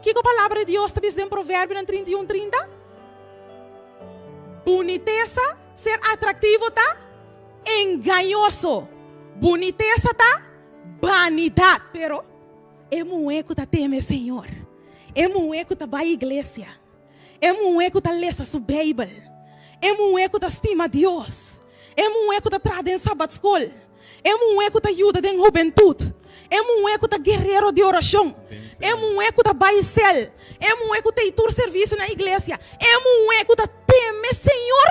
Kiko palabra di Dios ta bisa den Proverbionan 31, 30? Bunitesa, ser atraktivo ta engañoso. Bunitesa ta banidat. Pero e muhé ku ta teme Señor, e muhé ku ta bai iglesia, e muhé ku ta lesa su Beibel, e muhé ku ta stima Dios, e muhé ku ta traha den Sabat Skol, e muhé ku ta yuda den hubentut, e muhé ku ta guerero di orashon, e muhé ku ta bai sel, e muhé ku tei tur servisio na iglesia, e muhé ku ta teme Señor,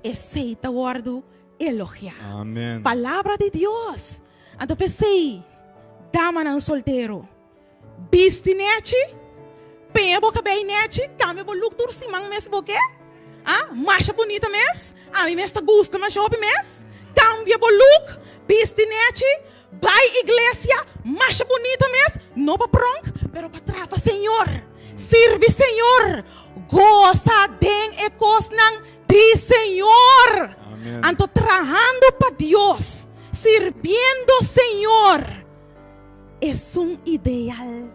esei ta wòrdu elogiá. Amen. Palabra di Dios. Anto p'esei, damanan soltero, bisti nechi, peña bo kabei nechi, kambia bo look tur siman mes bo ke, ah, masha bunita mes, ami mes ta gusta masha hopi mes, kambia bo look, bisti nechi, bai iglesia, masha bunita mes, no pa pronk, pero pa traha pa Señor, sirbi Señor, gosa den e kosnan di Señor. Amen. Anto trahando pa Dios, sirbiendo Señor, esun ideal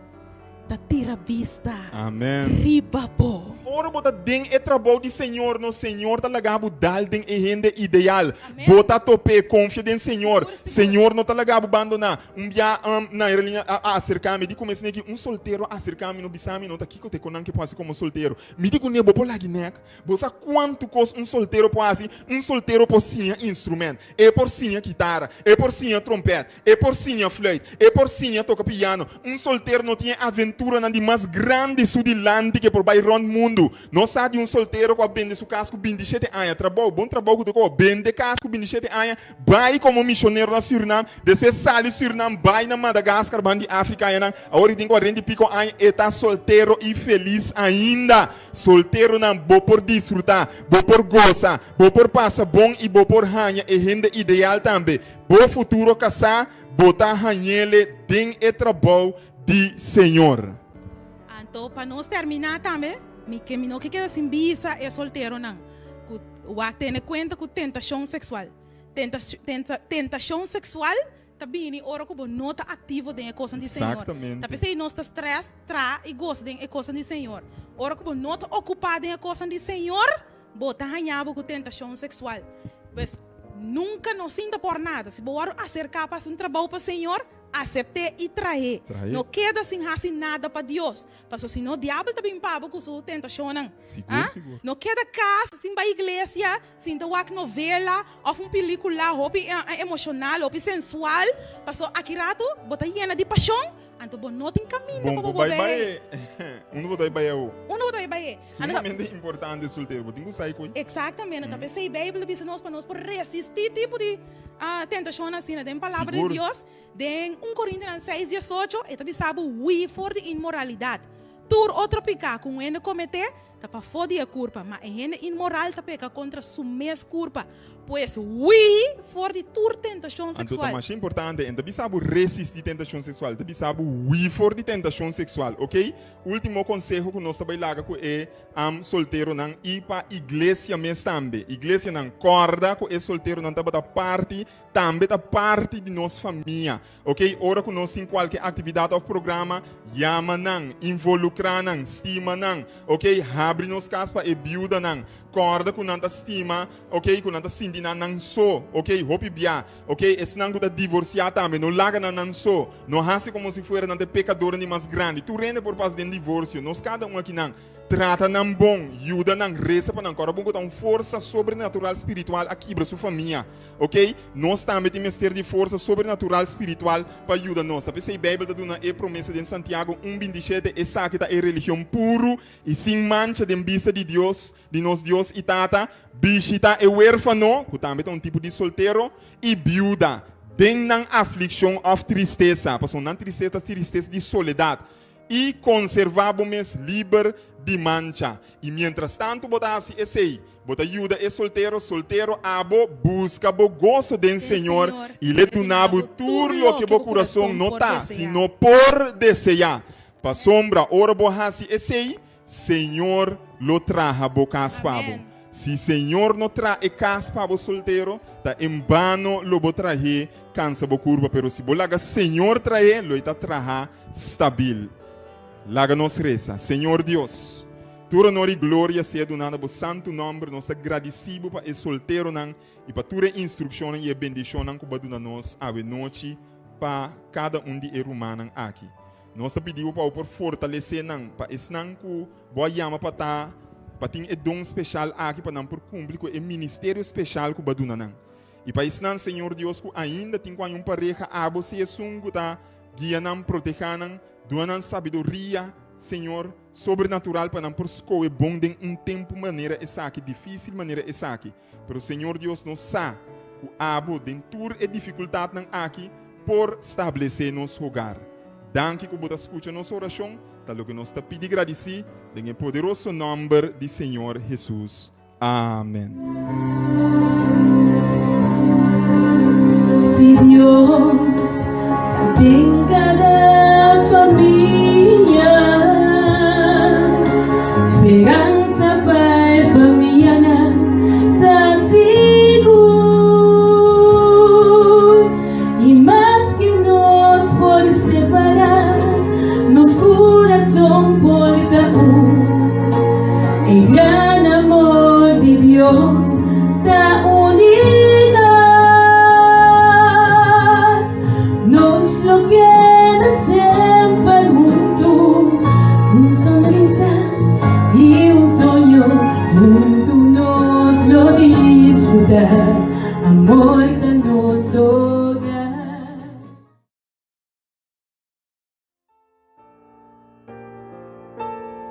ta tira bista Amen. riba bo. Ora bo ta den e trabou di Señor, nos Señor ta laga bo dal den e hende ideal. Amen. Bo ta top'é, konfia den Señor. Sigur, sigur. Señor no ta laga bo bandoná. Un bia um, na Erlin a a aserká mi, di kuminsá neki un soltero a aserká mi, no bisa mi no ta kiko te ku nan ke por hasi komo soltero. Mi di kuné, bo por lagi nèk. Bo sa kuantu kos un soltero por hasi? Un soltero por siña instrument, e por siña kitara, e por siña trompèt, e por siña fluit, e por siña toka piano. Un soltero no tin e aventuranan di mas grandi su dilanti ku e por bai rònt mundu. Nos sa di un soltero ku a bende su kas ku bintishete aña, trabou, bon trabou ku tokó, bende kas ku bintishete aña, Bai komo mishonero na Surinam, despues sali Surinam bai na Madagascar ban di Afrika ayanan, awor e tin kuarenta i piko aña e ta soltero i felis ainda. Solteronan bo por disfruta, bo por gosa, bo por pasa bon i bo por haña e hende ideal tambe. Bo futuro kasá bo ta hañele den e trabou di Señor. Anto pa nos terminá tambe, mi ke mi no ke keda sin bisa e solteronan ku Wak tene kuenta ku tentashon seksual. Tentashon seksual ta bini ora ku bo no ta aktivo den e kosnan di Señor. Ta p'esei nos ta strès, traha i gosa den e kosnan di Señor. Ora ku bo no ta okupá den e kosnan di Señor, bo ta haña bo ku tentashon seksual. Pues, nunka no sinta por nada. Si bo wòrdu aserká pa hasi un trabou pa Señor, asept'é i trah'é. No keda sin hasi nada pa Dios. Paso si no diabel ta bin pa bo ku su tentashonnan. Sigur, sigur. No keda kas sin bai iglesia, sin ta wak novela òf un pilikula hopi emoshonal, hopi sensual. Paso aki ratu bo ta yena di pashon, anto bo no tin kaminda Bon, pa bo bo bai bolbe. bai Unda bo ta bai bai awo? Unda bo ta bai bai? Sumamente importante soltero, bo tin ku sai koe. Eksaktamente, ta p'esei Beibel ta bisa nos pa nos por resistí tipo di tentashonnan asina. Den Palabra di Sigur. Dios Den un Korintianan seis diesocho e ta bisa bo hui for di inmoralidat. Tur otro piká ku un hende kometé ta pafó di e kurpa, ma e hende inmoral ta peka kontra su mes kurpa. Pues hui for di tur tentashon Anto ta seksual. masha importante, e no ta bisa bo resistí tentashon seksual, e ta bisa bo hui for di tentashon seksual, ok? Último konseho ku nos ta bai laga ku e am solteronan i pa iglesia mes tambe. Iglesianan, kòrda ku e solteronan tabata parti Tambe ta parti di nos famia. Ok, ora ku nos tin kualke aktividat òf programa, yama nan, involukrá nan, stima nan. Ok, habri nos kas pa e biudanan. Kòrda ku nan ta stima, ok, ku nan ta sinti nan nan so. Ok, hopi bia. Ok, esnan ku ta divorsiá tambe, no laga nan nan so. No hasi komo si fuera nan ta e pekadornan di mas grandi. Tur hende por pasa den divorsio. Nos kada un akinan. Trata nan bon, yuda nan, resa pa nan. Kòrda bon ku ta un forsa sobrenatural spiritual a kibra su famia. Ok, nos tambe tin mester di forsa sobrenatural spiritual pa yuda nos. Ta p'esei Beibel ta duna e promesa den Santiago un bintishete, Esaki ta e religion puru i sin mancha den bista di Dios, di nos Dios i Tata, bishita e wérfano, ku tambe ta un tipo di soltero, i biuda, den nan aflikshon òf tristesa, pasobra nan tristesa ta tristesa di soledat. I konservá bo mes liber di mancha. I miéntras tantu bo ta hasi esei, bo ta yuda e soltero, soltero abo buska bo goso den Señor, i l'e duna bo tur loke bo kurason no ta, sino por deseá. Pasobra ora bo hasi esei, Señor lo traha bo kas pa bo. Si Señor no traha e kas pa bo soltero, ta en bano lo bo trah'é kansa bo kurpa, pero si bo laga Señor trah'é, lo e ta traha stabil. Laga nos resa. Señor Dios, tur honor i gloria sea duná na bo santu nòmber. Nos ta gradisí bo pa e solteronan i pa tur e instrukshonnan i e bendishonnan ku bo a duna nos awe nochi pa kada un di e rumannan aki. Nos ta pidi bo pa bo por fortalesé nan, pa esnan ku bo a yama pa ta pa tin e don speshal aki pa nan por kumpli ku e ministerio speshal ku bo a duna nan. I pa esnan, Señor Dios, ku ainda tin ku haña un pareha, abo si esun ku ta guia nan, protehá nan, duna nan sabiduria, Señor, sobrenatural pa nan por skohe bon den un tempu manera esaki, difísil manera esaki. Pero Señor Dios, nos sa ku abo den tur e difikultatnan aki por stablesé nos hogar. Danki ku bo ta skucha nos orashon, ta loke nos ta pidi gradisí den e poderoso nòmber di Señor Hesus. Amen. Si Dios ta den kada famia, speransa pa e famianan ta sigur. I maske nos por separá, nos kurason por ta un. E gran amor di Dios ta uni nos. Nos lo keda semper huntu, un sonrisa i un soño, huntu nos lo disfrutá, amor ta nos hogar.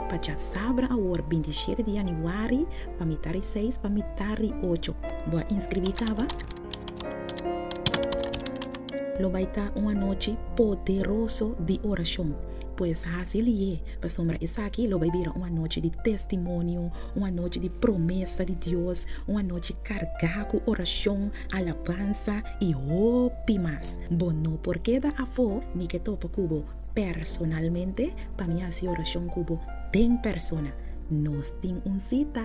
Pa djasabra awor 27 di januari pa mitari 6 pa mitari 8. Bo a inscribi caba? Lo bai ta un anochi poderoso di oracion. Pues haci lié, pasobra esaki lo bai bira un anochi di testimonio, un anochi di promesa di Dios, un anochi carga cu oracion, alabansa y hopi mas. Bo no por keda afo, mi ke topa cu bo personalmente pa mi haci oracion cu bo den persona. Nos tin un cita!